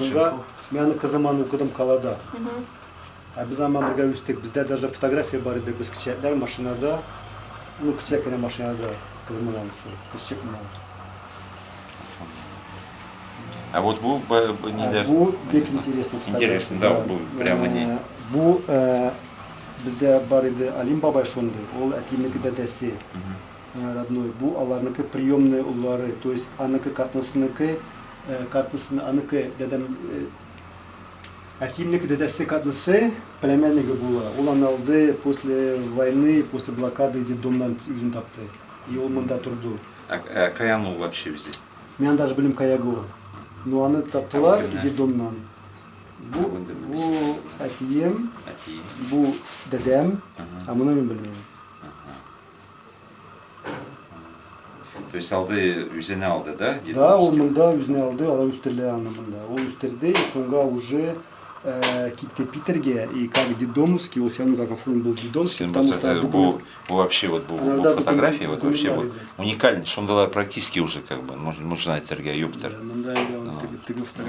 Шунда мин аны кызым аны укыдым калада. Ә без аңа бергә үстек. Бездә даже фотография бар иде. Без кечәкләр машинада, ну кечәк кенә машинада кызым белән шул кызчык белән. А вот бу ниләр? Бу бик интересный фотография. Интересно, да, бу прямо не. Бу бездә бар иде Алим бабай шундый, ул әтинеке дәдәсе родной. Бу аларныкы приемный уллары, то есть аныкы катнасыныкы Катнысыны аныкы дәдәм әтиемнеке дәдәсе катнысы племяннигы була. Ул аны алды после войны, после блокады детдомнан үзен тапты. И ул монда торды. А каян ул вообще үзе? Мин аны даже белмим каягы ул. Но аны таптылар детдомнан. Бу, бу әтием, бу дәдәм, а моны мин белмим. То есть алды, үзенә алды, да? Да, ул монда үзенә алды, алар үстерделәр аны монда. Ул үстерде, и соңга уже китте Питергә, и как детдомовский, ул все равно как оформлен был детдомовский, Син потому вот что это, документ... бу, вообще вот бу, бу фотография, вот вообще вот уникальный, шундыйлар практически уже как бы, можно әйтергә юктыр. Монда теге фотография.